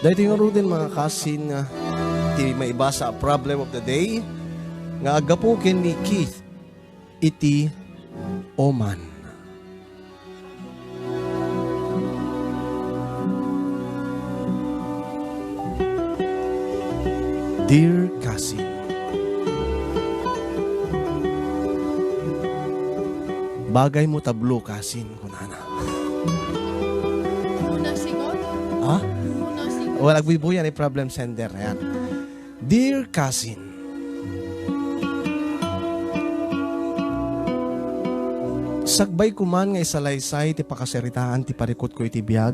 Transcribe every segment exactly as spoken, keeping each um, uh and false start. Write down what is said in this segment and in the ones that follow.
Daytoy ngaruden, mga kasin, nga ti maibasa a problem of the day nga aggapu ken ni Keith iti Oman. Dear Kasin, bagay mo tablo, Kasin, kunana. Una sigot? Ha? Una sigot? Wala, agbuy-buya ni problem sender. Ayan. Dear Kasin, sagbay kuman nga isalaysay ti pakasaritaan ti parikutko iti biag,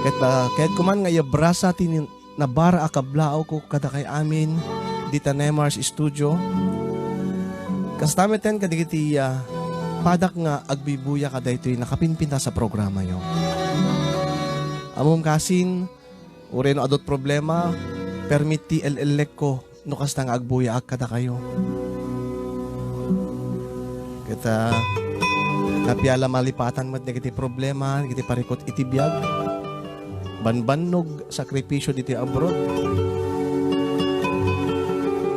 ket, ah, ket kuman nga iabrasa ti nin-, nabara a kablaawko kadakay amin dita Nemar's Studio. Kasta metten kadagiti, ah, padak nga agbuy-buya kadaytoy nakapinpintas a programayo. Ammom, Kasin, uray no adu ti problema, permi ti el-ellekko no kasta nga agbuyaak kadakayo. Ket, ah, napiala malipatan met dagiti problema, dagiti parikut iti biag. Banbannog, sakripisio ditoy abroad.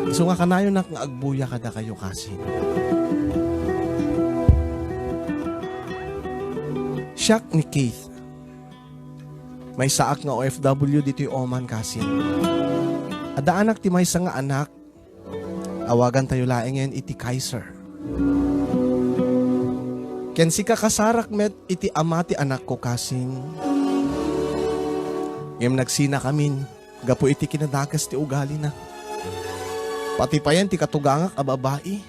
Isu nga kanayonak nga agbuya kadakayo, Kasin. Siak ni Keith. Maysaak nga O F W ditoy Oman, Kasin. Addaanak ti maysa nga anak, awagantayo laengen iti Kaiser. Ken sika, kasarak met iti ama ti anakko, Kasin. Ngem nagsinakamin gapu iti kinadakes ti ugalina. Pati payen ti katugangak a babai.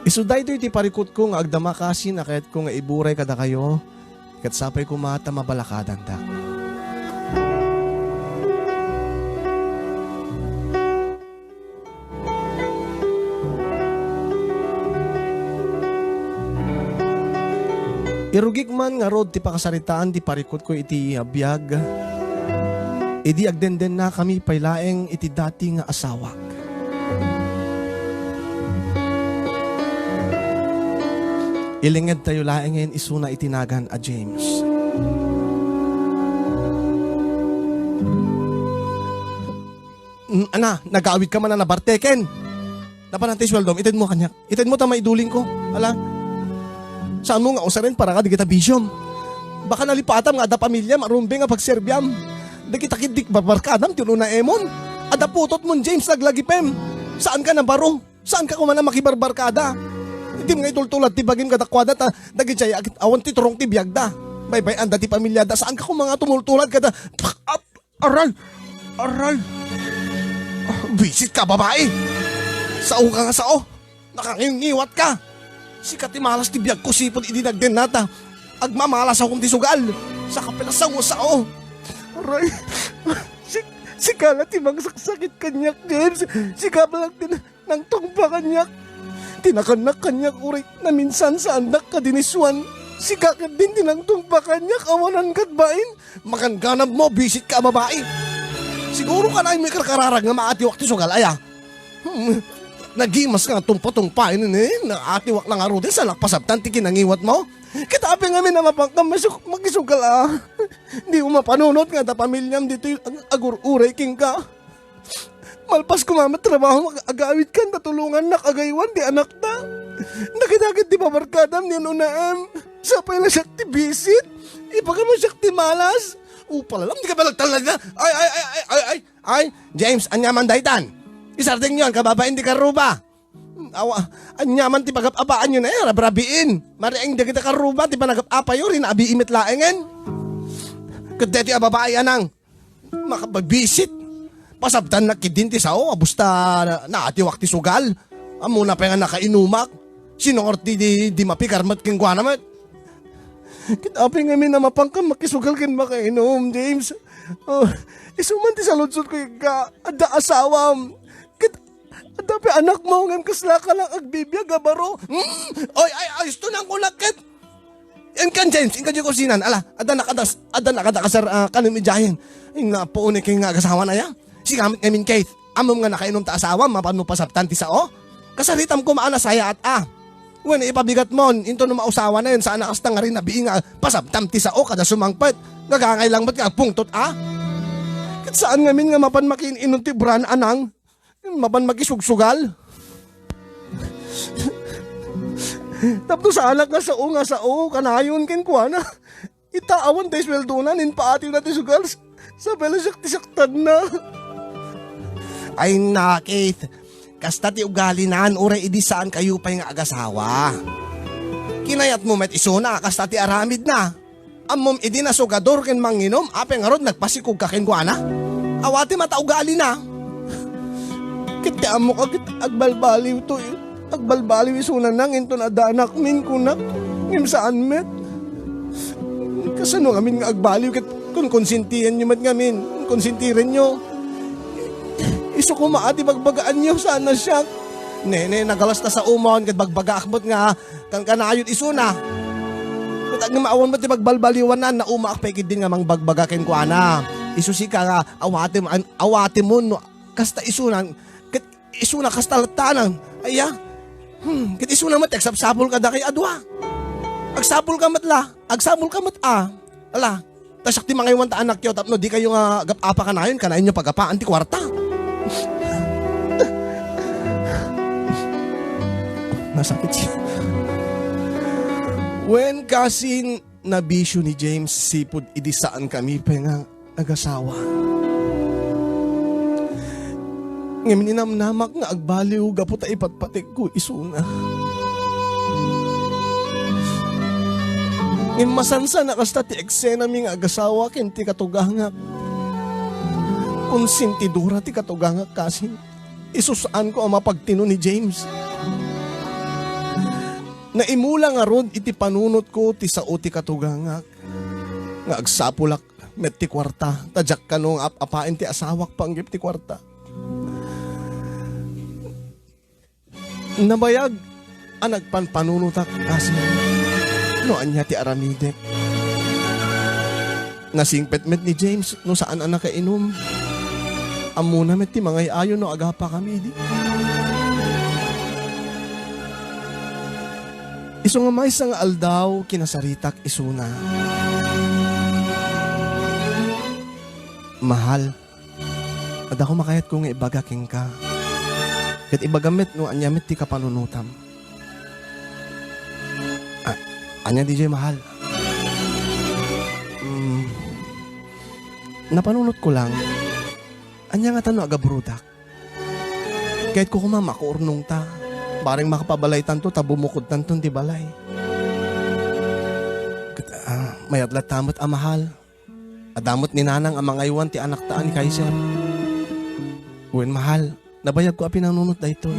Isu daytoy ti parikutko nga agdama, Kasin, a kayatko nga iburay kadakayo. Ket sapay koma ta mabalakadandak. Irugik man ngarud ti pakasaritaan ti parikutko iti biag, idi agdendennakami pay laeng iti dati nga asawak. Ilingedtayo laengen isuna iti nagan a James. Mm, ana, nagawid ka man a nabarteken. Napanan ti sueldom, itedmo kaniak. Itedmo ta maidulingko. Ala, saanmo nga usaren para ka dagita bisiom. Baka nalipatam nga adda pamiliam a rumbeng a pagserbiam. Dagita ketdi barbarkadam ti unaemon. Adda putotmon, James, laglagipem. Saanka nabaro. Saanka koma a makibarbarkada. Didim nga itultulad ti bagim kadakuada ta dagidiay awan ti turong ti biagda. Baybay-anda ti pamiliada. Saanka koma nga tumultulad kada, aray! Aray! Ah, bisit ka, babai! Sao ka nga sao! Nakangiwngiwat ka! Sika ti malas ti biagko sipud idi nagdennata. Agmamalas akon ti sugal. Saka pay la sao, sao! Aray! Si-, sika la ti mangsaksakit kaniak, James. Sika pay la ti nangtungpa kaniak. Ti nakannak kaniak uray naminsan saandak kadi ni Juan. Sika ketdin ti nangtungpa kaniak awanan ket bain. Maganganabmo, bisit ka a babai. Siguro kanayon mo ikarkararag nga maatiwak ti sugal, aya? Hmm. Nagimas nga tungpa-tungpaen ni, naatiwak la ngaruden, saan pasabtan ti kinangiwatmo? Ket apay ngamin a mapanka masuk-, makisugal a? Dimo mapanunot nga adda pamiliam ditoy ag-, agur-uray kenka. Malpas koma met trabaho, ag-, agawidkan ta tulongannak agaywan ti anakta. Dagita ketdi barbarkadam ni unaem. Sapay la siak ti bisit. Ibagam a siak ti malas. Upal, alam, di ka ba nagtalnag na? Ay, ay, ay, ay, ay, ay, ay, James, aniaman daytan? Isardengyon, kababain ti karruba. Awa, aniaman ti pagap-apaanyo na, eh, rabrabiin. Marieng dagita karruba, ti panagap-apayo, rinabii met laengen. Ket deti a babai, anang. Makababisit. Pasabtan na ketdin ti sao, abus ta na-, naatiwak ti sugal. Ammona pay nga nakainumak. Sinungor ti di, di mapikar met kenkuana met. Ket apay ngamin a mapanka makisugal ken makainum, James? Oh, isu man ti saludsodko kenka, adda asawam. Ket adda pay anakmo, ngem kasla ka lang agbibiag a baro. Hmm? Oy, ay, ay, isto nang kunak ket. Inkan, James, inkan diay kusinan. Ala, adda nakadas-, adda nakadakasar, ah, kanem idiayen. Ay, napuon ken nga agasawan aya. Sika met ngamin, Keith. Ammom nga nakainum ta asawam, mapanmo pasabtan ti sao? Kasaritam koma a nasayaat a. Wen, ipabigatmon, intono mausawanen, saan a kasta nga rinabii nga pasabtam ti sao kada sumangpet. Gagangay lang met nga agpungtot, a? Ket saan ngamin nga mapan makiin-inon ti brand a nang? Mapan makisugsugal? Tapno saanak nga sao nga sao, kanayon kenkuana. Ita, awan ti sueldona, nen paatiwna ti sugal, sabay la siak ti saktanna. Ay, na, Keith. Kasta ti ugalinan, uray idi saan kayo pay nga agasawa. Kinayatmo met isuna, kasta ti aramidna. Ammom idi nasugador ken manginom, apay ngarud nagpasikog ka kenkuana? Awatem a ta ugalina. Ket ti ammok a ket agbalbaliwto, eh. Agbalbaliw isuna nang inton adda anakmin, kunak. Ngem saan met. Kasano ngamin nga agbaliw ket kon konsentienyo met ngamin, konsentirenyo. Isu koma a ti bagbagaanyo, saan a siak. Nene, nagalas ta sa umon ket bagbagaak met nga kankanayon isuna. Ket agmaawan met ti pagbalbaliwan na, naumaak pay ketdin nga mangbagbaga kenkuana. Isu sika nga awatem, an-, awatemon no kasta isuna, ket isuna kasta lattanan. Aya? Hmm, ket isuna met ti agsapsapul kadakay a dua. Agsapul ka met la, agsapul ka met a. Ala, ta siak ti mangaywan ta anakyo tapno di kayo nga agap-apa kanayon, kanayonyo pagapaan ti kuarta. Nasakit siya. Wen, kasin, nabisio ni James sipud idi saan kami pay nga agasawa. Ngem ninamnamak nga agbaliw gapu ta ipatpategko isuna. Ngem masansan a kasta ti eksenami nga agasawa ken ti katugangak. Konsentidora ti katugangak kasin. Isu saanko a mapagtino ni James. Naimula ngarud iti panunotko ti sao ti katugangak nga agsapulak met ti kuarta, ta diak kano nga ap-apaen ti asawak panggep ti kuarta. Nabayag a nagpanpanunotak kasi no ania ti aramidek. Nasingpet met ni James no saan a nakainom. Ammona met ti mangay-ayo no agapa kami idi. Isu nga maysa nga aldaw, kinasaritak isuna. Mahal, adda koma kayatko nga ibaga kenka. Ket ibagam met no ania met ti kapanunotam. A-, ania diay, mahal? Mm, napanunotko lang. Ania ngata no agabrodak? Kayatko koma makuurnongta. Bareng makapabalaytanto ta bumukodtanton ti balay. Ket, ah, mayat latta met a mahal. Adda met ni Nanang a mangaywan ti anakta a ni Kaiser. Wen, mahal, nabayagko a pinanunot daytoy.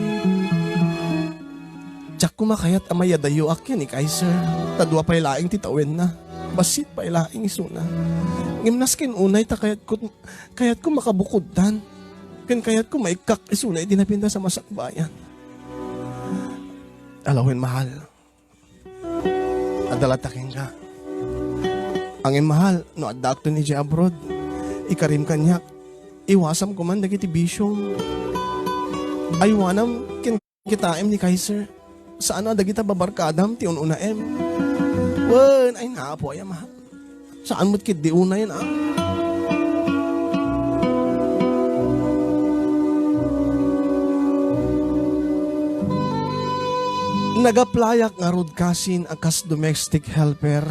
Diak koma kayat a mayadayoak ken ni Kaiser, ta dua pay laeng ti tawenna. Bassit pay laeng isuna. Ngem nasken unay ta kayatko, kayatko makabukodtan. Ken kayatko maikkak isuna iti napintas a masakbayan. Ala wen, mahal. Adda latta kenka. Ngem mahal, no addaakto idiay abroad, ikarim kaniak, iwasam koman dagiti bisiom. Aywanam ken kitaem ni Kaiser. Saan a dagita babarkadam ti un-unaem. Wen, ay, napo aya, mahal. Saan met ketdi unayen, a? Nag-applyak ngarud kasin a kas domestic helper.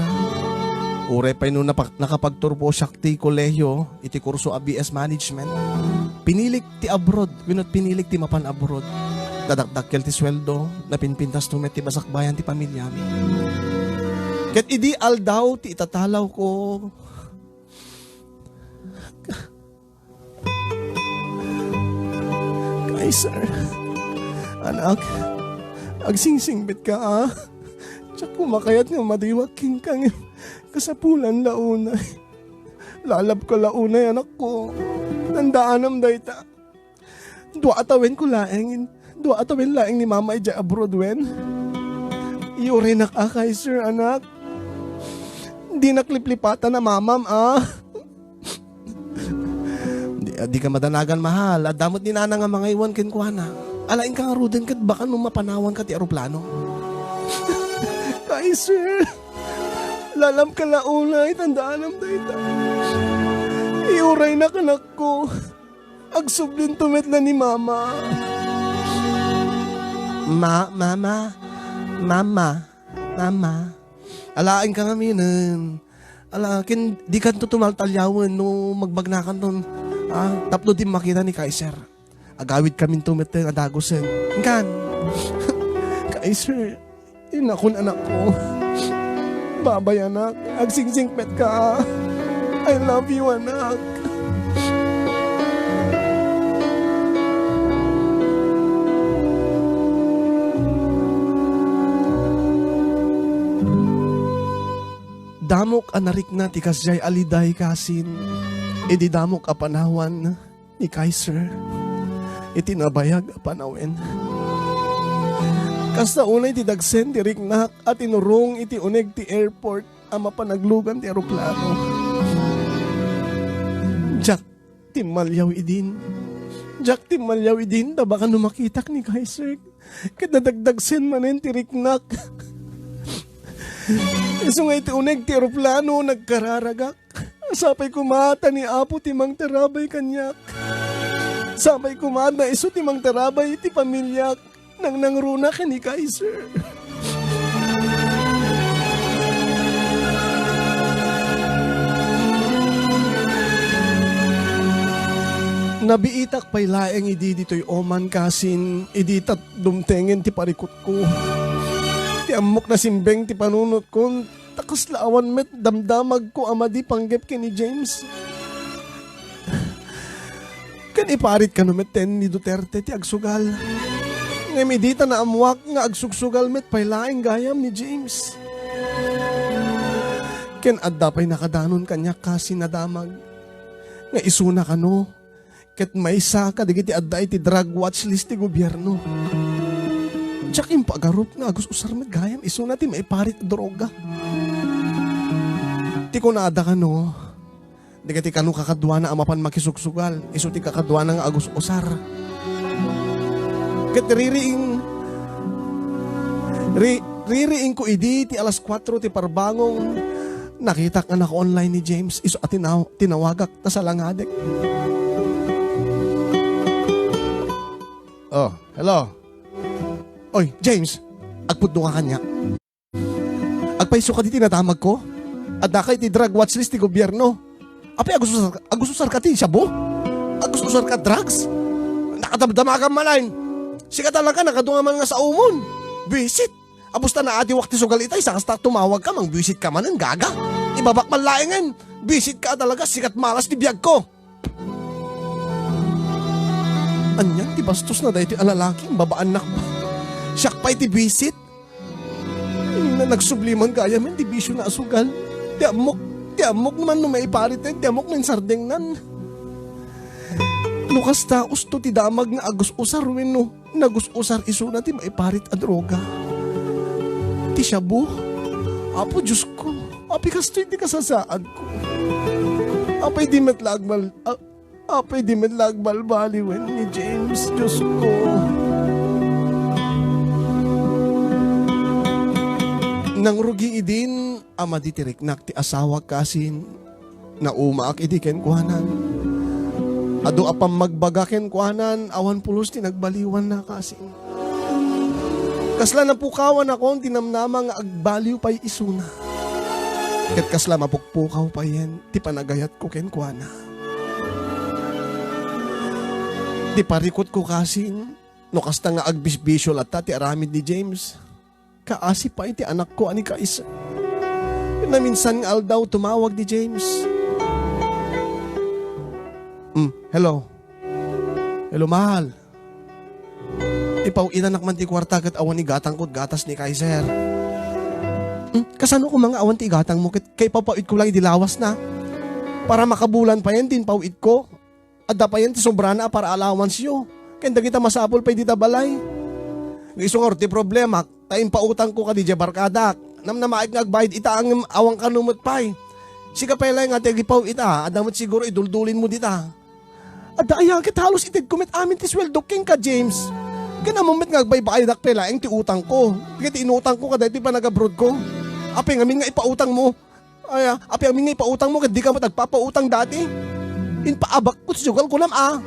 Uray pay no napa-, nakapagturpo siak ti kolehio iti kurso a B S Management. Pinilik ti abroad, wenno pinilik ti mapan abroad. Nadakdakkel ti sueldo, napinpintasto met ti basakbayan ti pamiliami. Ket idi aldaw ti itatalawko, Kaiser, anak, agsingsingpetka, a. Diak koma kayat nga madiwak kenka, ngem kasapulan la unay. Lalabka la unay, anakko. Tandaanam dayta. Dua a tawenko laeng, dua a tawen laeng ni Mama idiay abroad wen. Iyurinak a, Kaiser, anak. Dinak liplipatan a mamam, a. Di, dika madanagan, mahal. Adda met ni Nana nga mangaywan kenkuana. Alaenka ngaruden ket baka no mapanawanka ti eroplano. Kaiser, lalamka la unay, tandaanam dayta. Iuraynak, anakko. Agsublinto met la ni Mama. Ma-, Mama, Mama, Mama. Alaenka ngaminen. Ala, ken dikanto tumaltalyawen no magbagnakanton, ah, tapno di makita ni Kaiser. Agawidkaminto metten a dagusen. Inkan. Kaiser, inakon, anakko. Babay, anak. Agsingsingpetka. I love you, anak. Damok a narikna ti kasdiay a liday, kasin, idi damok a panawan ni Kaiser iti nabayag a panawen. Kasta unay ti dagsen ti riknak a tinurong iti uneg ti airport a mapan aglugan ti eroplano. Diak timmaliaw idin. Diak timmaliaw idin, ta baka no makitak ni Kaiser, ket nadagdagsen manen ti riknak. Isu nga iti uneg ti eroplano, nagkararagak. Sapay koma ta ni Apo ti mangtarabay kaniak. Sapay koma ta isu ti mangtarabay iti pamiliak. Nangnangruna ken ni Kaiser. Nabiitak pay laeng idi ditoy Oman, kasin, idi ta dumtengen ti parikutko. Ti ammok, nasimbeng ti panunotkon, ta kasla awan met damdamagko a madi panggep ken ni James. Ken iparit kano metten ni Duterte ti agsugal. Ngem idi ta naammoak nga agsugsugal met pay laeng gayam ni James. Ken adda pay nakadanon kaniak, kasin, a damag nga isuna kano ket maysa kadagiti adda iti drug watch list ti gobierno. Diak impagarup nga agus-usar met gayam isuna ti maiparit a droga. Ti kunada kano, dagiti kano kakaduana a mapan makisugsugal, isu ti kakaduana nga agus-usar. Ket ririing, ri-, ririingko idi ti alas kuatro ti parbangong, nakitak nga naka-online ni James, isu a tinaw-, tinawagak ta salangadek. Oh, hello. Oy, James, agpudno ka kaniak. Agpayso ka diti nadamagko? Addaka iti drug watch list ti gobierno. Apay, agus-usar, agus-usar ka ti shabu? Agus-usar ka drugs? Nakadamdama ka manen. Sika talaga, nakadua man nga saomon. Buisit. Apos ta naadiwak ti sugal itay, sa kasta tumawag ka, mangbuisit ka manen, gaga. Ibabak man laengen. Buisit ka talaga, sika ti malas ti biag ko. Anian ti bastos na daytoy a lalaki, imbabaannak pay. Siak pay ti buisit. Na nagsubli man gayam ti bisio na a sugal. Ti ammok, ti ammok man no maipariten, ti ammok no insardengnan. No kasta, usto ti damag nga agus-usar wenno nagus-usar isuna ti maiparit a droga. Ti shabu. Apo Diosko, apay kastoy ti kasasaadko. Apay di met la agmal-, a-, Apay di met la agbalbaliwen ni James, Diosko. Nangrugi idin a madi ti riknak ti asawak, kasin, naumaak idi kenkuanan. Adu a pammagbaga kenkuanan, awan pulos ti nagbaliwanna, kasin. Kasla napukawanakon ti namnama nga agbaliw pay isuna. Ket kasla mapukpukaw payen ti panagayatko kenkuana. Ti parikutko kasin, no kasta nga agbisbisio latta ti aramid ni James, kaasi pay ti anakko a ni Kaiser. Naminsan nga aldaw, tumawag ni James. Mm, hello. Hello, mahal. Ipaw-itanak man ti kuarta ket awan igatangko ti gatas ni Kaiser. Hmm, kasano koma nga awan ti igatangmo ket kaipaw-pawitko lang idi lawasna? Para makabulan payen ti impaw-itko. Adda payen ti sobrana a para allowance-yo. Ken dagita masapul pay dita balay. Nga isu ngarud ti problemak, ta impautangko kadi diay barkadak. Namnamaek nga agbayad ita ngem awan kano met pay. Sika pay laeng nga ti agipaw-ita, adda met siguro iduldulinmo dita. Adda aya ket halos itedko met amin ti sueldok kenka, James. Ken ammom met nga agbaybayadak pay laeng ti utangko. Ket ti inutangko kadaytoy panag-abroadko. Apay ngamin nga ipautangmo? Ay, ah, apay ngamin nga ipautangmo ket dika met agpapautang dati? Impaabakko ti sugal kunam, a.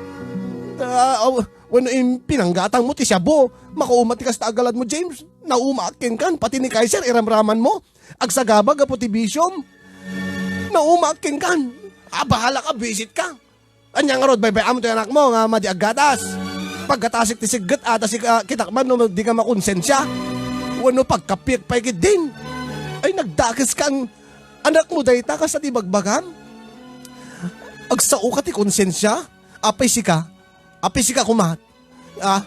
Ah, aw, wenno impinanggatangmo ti shabu. Makauma ti kasta a galadmo, James. Naumaak kenkan, pati ni Kaiser, iramramanmo. Agsagaba gapu ti bisiom. Naumaak kenkan. A, bahalak a buisitka. Ania ngarud, baybay-am ti anakmo nga madi aggatas? Paggatasek ti sigget a ta sika, kitak man no dika makonsensia? Wenno pagkapiek pay ketdin? Ay, nagdakeskan. Anakmo dayta, kasta ti bagbagam? Agsaoka ti konsensia? Apay sika? Apay sika koma? Ah,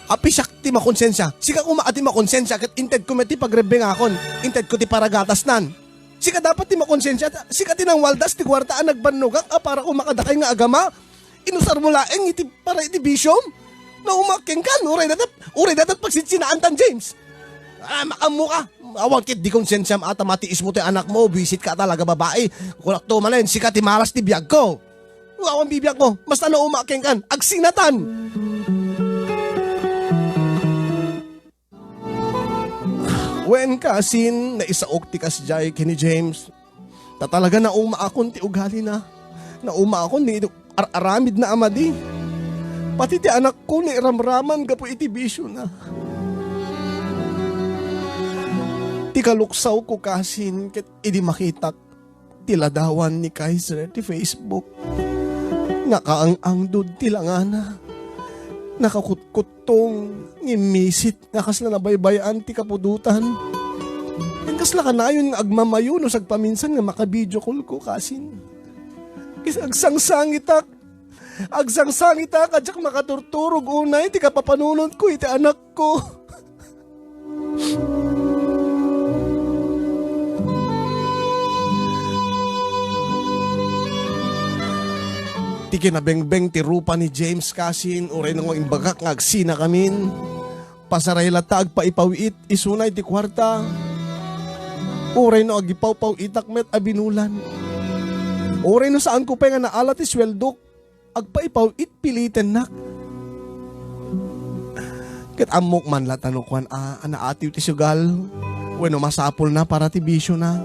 apay siak ti makonsensia? Sika koma a ti makonsensia ket intedko met ti pagrebbengakon. Intedko ti paragatasnan. Sika dapat ti makonsensia. Sika ti nangwaldas ti kuarta a nagbannogak a para koma kadakay nga agama. Inusarmo laeng iti para iti bisiom. Naumaak kenkan, uray dadat, uray dadat pagsitsinaantan, James. Ah, makammo ka. Awan ketdi konsensiam a ta matiismo ti anakmo, buisitka a talaga babai. Kunakto manen, sika ti malas ti biagko. Awan bibiagmo, basta naumaak kenkan, agsinatan. Wen, kasin, naisaok ti kasdiay ken ni James. Ta talaga naumaakon ti ugalina. Naumaakon ti ar-aramidna a madi. Pati ti anakko nairamraman gapu iti bisiona. Ti kaluksawko, kasin, ket idi makitak ti ladawan ni Kaiser ti Facebook, nakaang-angdod ti langana, nakakutkuttong, ngimmisit nga kasla nabaybay-an ti kapudotan. Ken kasla kanayon nga agmamayo no sagpaminsan nga maka-video call ko, kasin. Ket agsangsangitak, agsangsangitak a diak makaturturog unay ti kapapanunotko iti anakko. Ti kinabengbeng ti rupa ni James, kasin, uray no nga imbagak nga agsinakamin, pasaray latta agpaipaw-it isuna iti kuarta. Uray no agipawpaw-itak met a binulan. Uray no saanko pay nga naala ti sueldok, agpaipaw-it pilitennak. Ket ammok man latta no kuan a, a naatiw ti sugal, wenno masapulna para ti bisiona.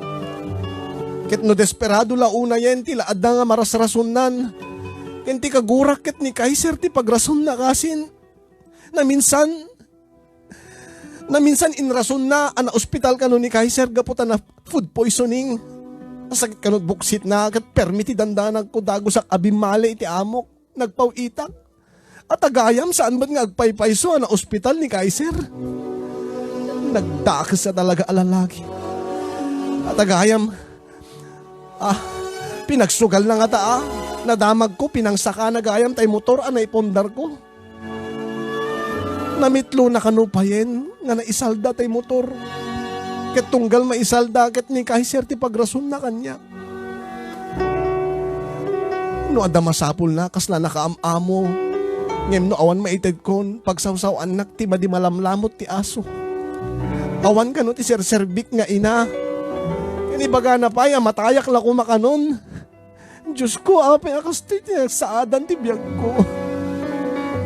Ket no desperado la unayen ti la adda nga marasrasonnan, ken ti kagurak ket ni Kaiser ti pagrasonna, kasin. Naminsan, naminsan inrasonna a naospital kano ni Kaiser gapu ta na food poisoning. Sakit kano ti buksitna, ket permi ti dandanagko, dagusak a bimmali iti amok. Nagpaw-itak. At agayam, saan met nga agpaypayso a naospital ni Kaiser. Nagdakes a talaga a lalaki. At agayam, ah, pinagsugal na ngata, ah. Nadamagko, pinangsakana gayam tay motor a naipondarko. Namitlona kano payen nga naisalda tay motor. Ket tunggal maisalda ket ni Kaiser ti pagrasonna kaniak. No adda masapulna, kasla nakaam-amo. Ngem no awan maitedkon, pagsawsaw-annak ti madi malamlamot ti aso. Awan kano ti serserbik nga ina. Ken ibagana pay a matayak la koma kanon. Diosko, apay a kastoy ti nagsaadan ti biagko?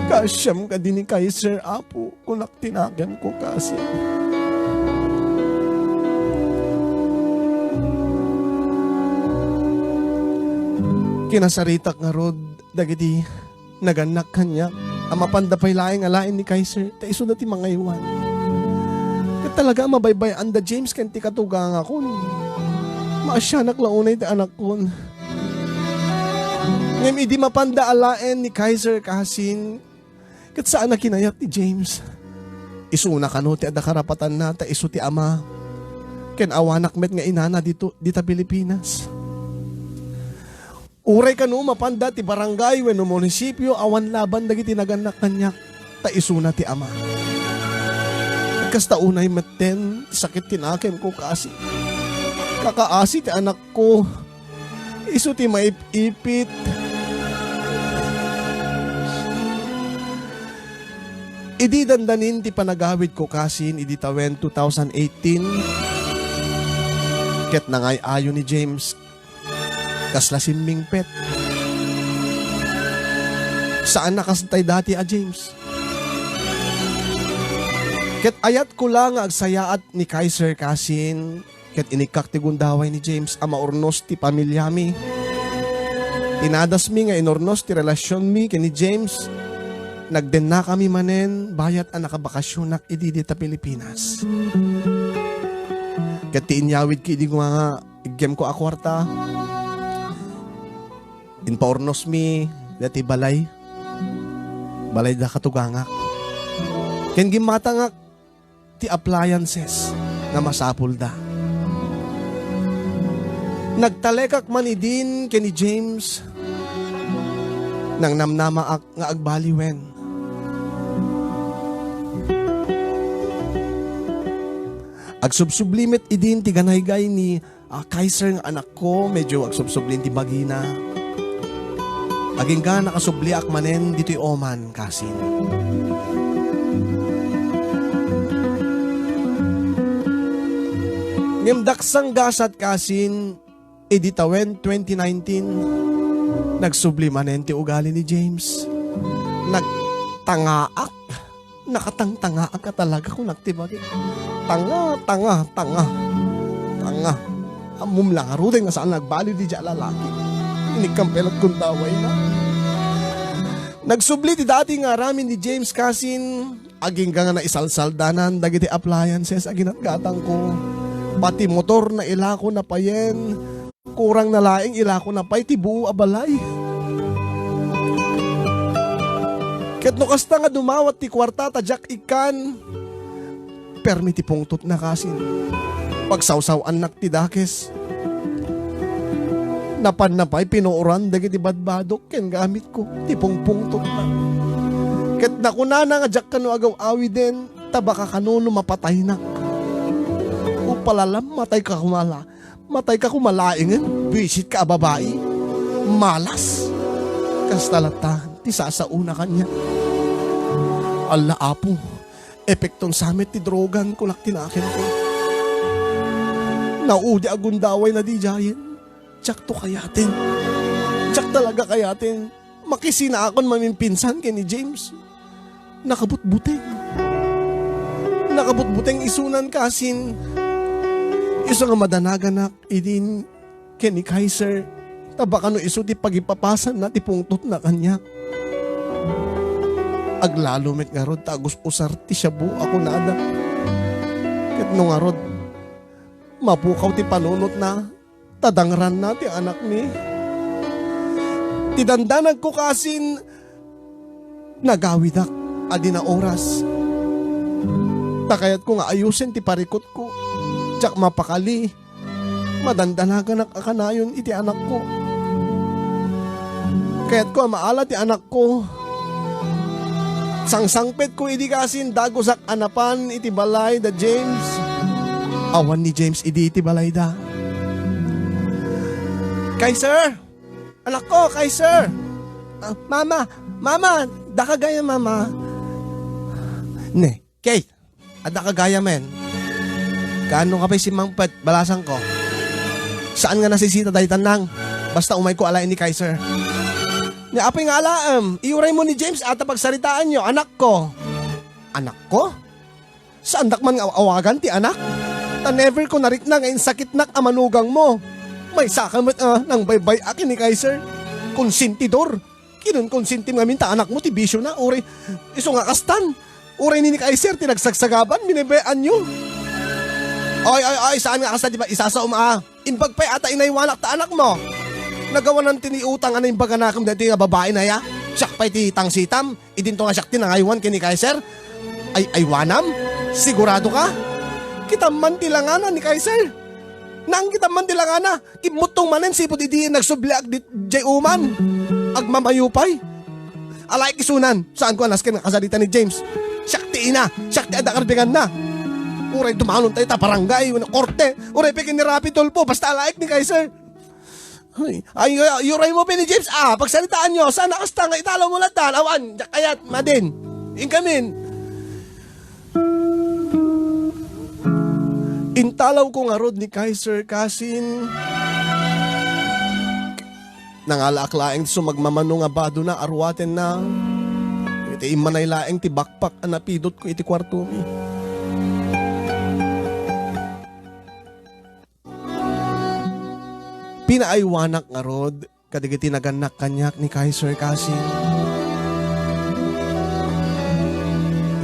Kaasiam kadi ni Kaiser, Apo, kunak ti nakemko, kaasi. Kinasaritak ngarud dagiti nagannak kaniak a mapanda pay laeng alaen ni Kaiser ta isuda ti mangaywan. Ket talaga a mabaybay-anda, James, ken ti katugangakon. Maasianak la unay ti anakkon. Ngem idi mapanda alaen ni Kaiser kasin, ket saan a kinayat ni James. Isuna kano ti adda karapatanna ta isu ti ama. Ken awanak met nga inana dito, dita Pilipinas. Uray kano mapanda ti barangay wenno munisipio, awan laban dagiti nagannak kaniak, ta isuna ti ama. Kasta unay metten ti sakit ti nakemko, kaasi. Kakaasi ti anakko. Isu ti maip-ipit. Idi dandanin ti panagawidko, kasin, idi tawen two thousand eighteen, ket nangay-ayo ni James, kasla simmingpet. Saan a kas tay dati a James. Ket ayatko la nga agsayaat ni Kaiser Kasin, ket inikkak ti gundaway ni James a maurnos ti pamilyami. Tinadasmi nga inurnos ti relasionmi ken ni James. Nagdennakami manen bayat a nakabakasionak idi dita Pilipinas. Ket ti inyawidko idi nga iggem ko a kuarta, impaurnosmi dati balay, balay da katugangak. Ken gimmatangak ti appliances nga masapulda. Nagtalekak man idin ken ni James, nangnamnamaak nga agbaliwen. Agsubsubli met idin ti ganaygay ni a Kaiser nga anakko, medyo agsubsublin ti bagina. Agingga nakasubliak manen ditoy Oman, kasin. Ngem daksang gasat, kasin, idi tawen twenty nineteen, nagsubli manen ti ugali ni James. Nagtangaak. Nakatangtangaak a talaga, kunak ti bagik. Tanga, tanga, tanga, tanga. Ammom la ngaruden nga saan nagbali diay a lalaki. Inikkampay la't gundawayna. Nagsubli ti dati nga aramid ni James, kasin, agingga nga naisalsaldanan dagiti appliances a ginatgatangko. Pati motor, nailako na payen. Kurang na laeng ilako na pay ti buo a balay. Ket no kasta nga dumawat ti kuarta ta diak ikkan, permi ti pungtotna, kasin. Pagsawsaw-annak ti dakes. Napanna pay pinuoran dagiti badbadok ken gamitko ti pungpungtotna. Ket nakunana nga diak kano agaw-awiden ta baka kano no mapataynak. O palalam, matayka koma la. Matayka koma laengen, buisitka a babai. Malas. Kasta latta ti sasaona kaniak. Alla, Apo, epekton sa met ti drogan, kunak ti nakemko. Naudi a gundaway na didiayen. Diakto kayaten. Diak talaga kayaten. Makisinaakon mamimpinsan ken ni James. Nakabutbuteng. Nakabutbuteng isunan, kasin. Isu nga madanaganak idin ken ni Kaiser, ta baka no isu ti pagipapasanna ti pungtotna kaniak. Aglalo met ngarud ta agus-usar ti shabu a kunada. Ket no ngarud, mapukaw ti panunotna, ta dangranna ti anakmi. Ti dandanagko, kasin, nagawidak a di na oras. Ta kayatko nga ayusen ti parikutko. Diak mapakali. Madandanaganak a kanayon iti anakko. Kayatko a maala ti anakko. Sangsangpetko idi kasin dagusak a napan iti balay da James. Awan ni James idi iti balayda. Kaiser! Anakko, Kaiser! Ah, mama! Mama! Daka gayam, mama! Ne, Kate! Adda ka gayamen. Kaano ka pay simmangpet, balasangko? Saan nga nasisita daytan nang? Basta umayko alaen ni Kaiser. Ni apay nga alaem, iuray mo ni James ata pagsaritaanyo, anakko. Anakko? Saandak man nga awagan ti anak? Ta never ko narikna nga insakitnak a manugangmo. Maysaka met a nangbaybay-ak ni Kaiser. Konsentidor. Kinunkonsintim ngamin ta anakmo ti bisiona, uray isu nga kastan. Uray ni, ni Kaiser ti nagsagsagaban, binebay-anyo. Oy, oy, oy, saan nga kasta, di ba, isasaom a? Imbag pay ata inaywanak ta anakmo. Nagawanan ti ni utang a naimbaganakem daytoy nga babaen aya. Siak pay ti tangsitam, idinto nga siak ti nangaywan ken ni Kaiser. Ay, aywanam? Sigurado ka? Kitam man ti langana ni Kaiser. Nangkitam man ti langana. Kimmuttong manen sipud idi nagsubliak di, diay uman. Agmamayo pay. Alaek isunan, saanko a nasken nga kasarita ni James. Siak ti ina, siak ti adda karbenganna. Uray dumanon tayo ta barangay, wenno korte, uray pay ken ni Raffy Tulfo, basta alaek ni Kaiser. Ay, ay, ay, uray mo pay ni James, ah, pagsaritaanyo, saan a kasta nga italaw mo latta, awan, diak kayat, madin. Inkamin. Intalawko ngarud ni Kaiser kasin. Nangalaak laeng ti sumagmamano nga badona a ruatenna. Iti immanay laeng ti bakpak a napidotko iti kuartomi. Pinaaywanak ngarud kadagiti nagannak kaniak ni Kaiser Kasin.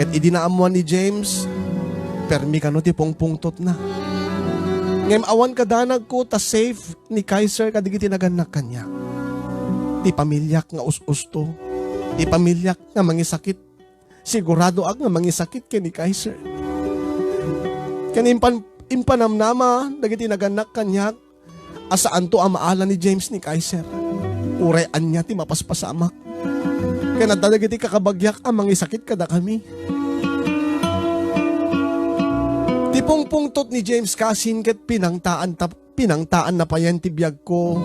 Ket idi naammoan ni James, permi kano ti pungpungtotna. Ngem awan kadanagko ta safe ni Kaiser kadagiti nagannak kaniak. Ti pamiliak nga us-usto, ti pamiliak nga mangisakit, siguradoak nga mangisakit ken ni Kaiser. Ken impan-, impanamnama dagiti nagannak kaniak a saanto a maala ni James ni Kaiser. Uray ania ti mapaspasamak. Ken adda dagiti kakabagiak a mangisakit kadakami. Ti pungpungtot ni James Kasin ket pinangtaan ta pinangtaanna payen ti biagko.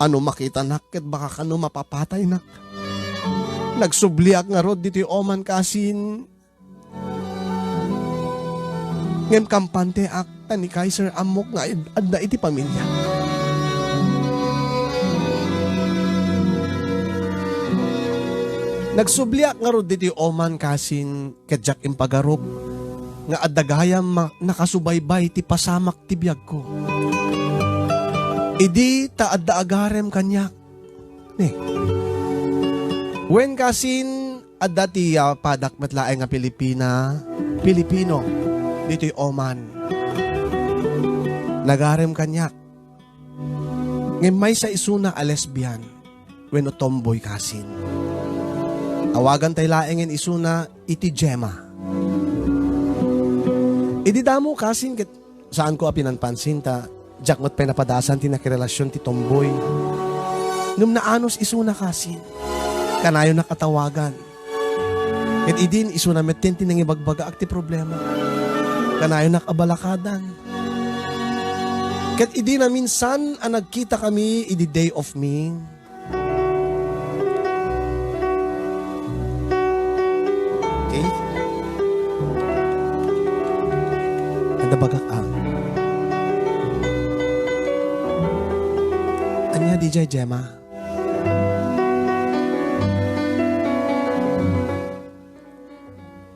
Ano makitanak ket baka kano mapapataynak. Nagsubliak ngarud ditoy Oman Kasin. Ngem kampanteak ta ni Kaiser ammok nga ad-, adda iti pamilya. Nagsubliak ngarud ditoy Oman Kasin. Ket diak impagarup nga adda gayam ma-, nakasubaybay ti pasamak ti biagko. Idi ta adda agarem kaniak. Ni. Wen Kasin, adda ti, ah, padak met laeng nga Pilipina, Pilipino, ditoy Oman. Nagarem kaniak. Ngem maysa isuna a lesbian wenno tomboy Kasin. Awagan tay laengen isuna iti Gemma. Idi damo Kasin ket saanko a pinanpansin ta diak met pay napadasan ti nakirelasion ti tomboy. Ngem naanus isuna Kasin. Kanayonak a tawagan. Ket idin, isuna metten ti nangibagbagaak ti problema. Kanayonak a balakadan. Ket idi naminsan a nagkitakami idi day off mi. Okay? Adda bagak, ah. Ania di jay, Gemma?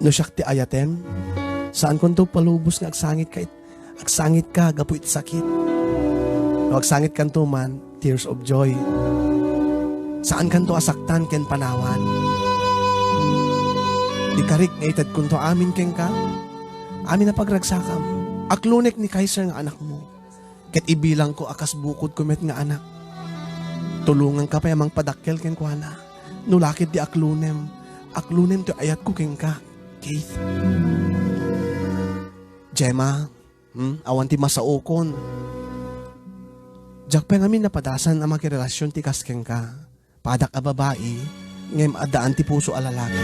No siak ti ayatem, saankonto palubos nga agsangitka it-, agsangitka gapu iti sakit. No agsangitkanto man, tears of joy. Saankanto a saktan ken panawan. Ikarik nga itedkonto amin kenka, amin a pagragsakam. Aklonek ni Kaiser nga anakmo. Ket ibilangko a kas bukodko met nga anak. Tulonganka pay a mangpadakkel kenkuana. No la ket di aklonem, aklonem ti ayatko kenka, Keith. Gemma, hmm, awan ti masaokon. Diak pay ngamin napadasan a makirelasion ti kas kenka. Padak a babai, ngem addaan ti puso a lalaki.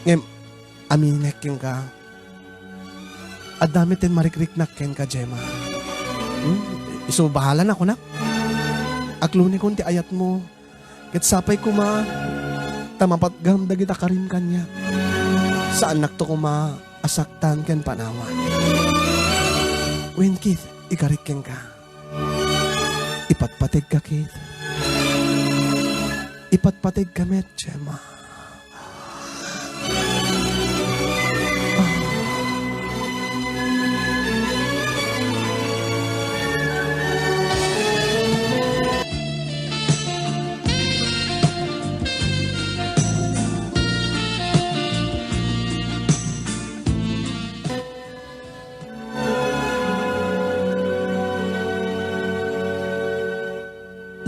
Ngem aminek kenka. Adda met ten marikriknak kenka, Gemma. Hmm? Isu bahala na, kunak. Aklonekon ti ayatmo. Ket sapay koma ta mapatgam dagita karim kaniak. Saannakto koma a saktan ken panawan. Wen, Keith, ikarik kenka. Ipatpategka, Keith. Ipatpategka met, Gemma.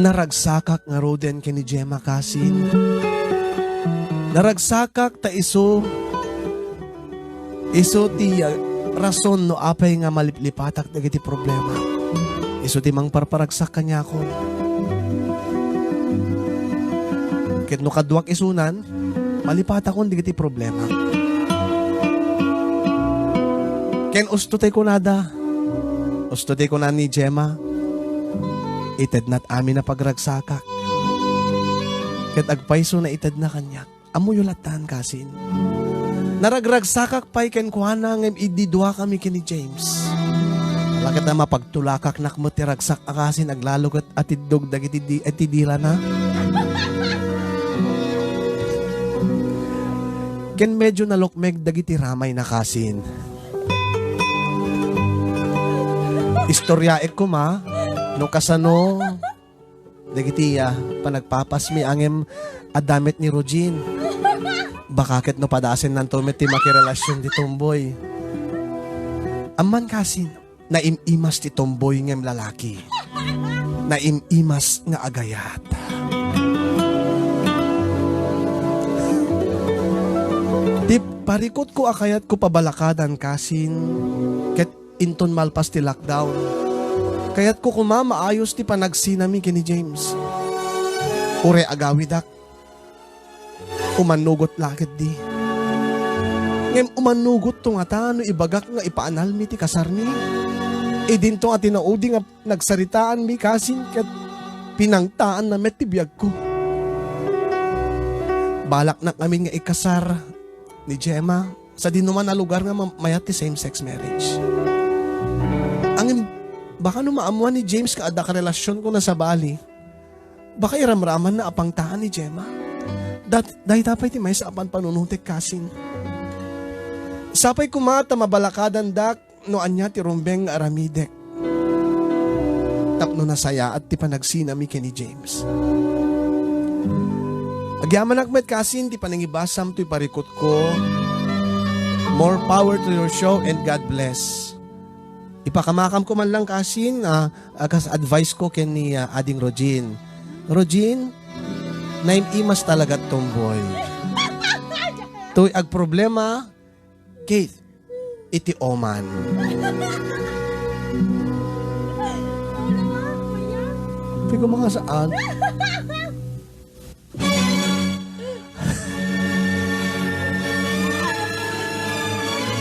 Naragsakak ngaruden ken ni Gemma kasin. Naragsakak ta isu, isu ti, ah, rason no apay nga maliplipatak dagiti problema. Isu ti mangparparagsak kaniakon. Ket no kaduak isunan, malipatakon dagiti problema. Ken usto tay kunada. Usto tay kuna ni Gemma. Itednat amin a pagragsakak. Ket agpayso na itedna kaniak. Ammoyo lattan, kasin. Naragragsakak pay kenkuana ngem idi duakami ken ni James. Ala ket a mapagtulakaknak met ti ragsak a kasin aglalo ket atiddog dagiti di-, iti dilana. Ken medyo nalukmeg dagiti ramayna kasin. Istoryaek koma no kasano dagiti, ah, panagpapasmi ngem adda met ni Rogin. Baka ket no padasennanto met ti makirelasion ti tomboy. Amman kasin, naim-imas ti tomboy ngem lalaki. Naim-imas nga agayat. Ti parikutko a kayatko pabalakadan kasin, ket inton malpas ti lockdown, kayatko koma maayos ti panagsinami ken ni James. Uray agawidak, umannugot la ketdi. Ngem umannugotto ngata no ibagak nga ipaanalmi ti kasarmi? Idinto nga tinaudi nga nagsaritaanmi kasin ket pinangtaanna met ti biagko. Balaknak ngamin nga ikasar ni Gemma sadino man a lugar nga ma-, mayat ti same-sex marriage. Ngem, baka no maammuan ni James nga adda karelasionko na sabali, baka iramramanna a pangtaan ni Gemma. Dat-, dayta pay ti maysa a panpanunotek kasin. Sapay koma ta mabalakadandak no ania ti rumbeng nga aramidek tapno nasayaat ti panagsinami ken ni James. Agyamanak met kasin ti panangibasam toy parikutko. More power to your show and God bless. Ipakamakamko man lang kasin, ah, a kas advice ko ken ni, ah, Ading Rogin. Rogin, naim-imas talaga tomboy. Toy agproblema, Keith, iti oman. Pwede ko mga saan?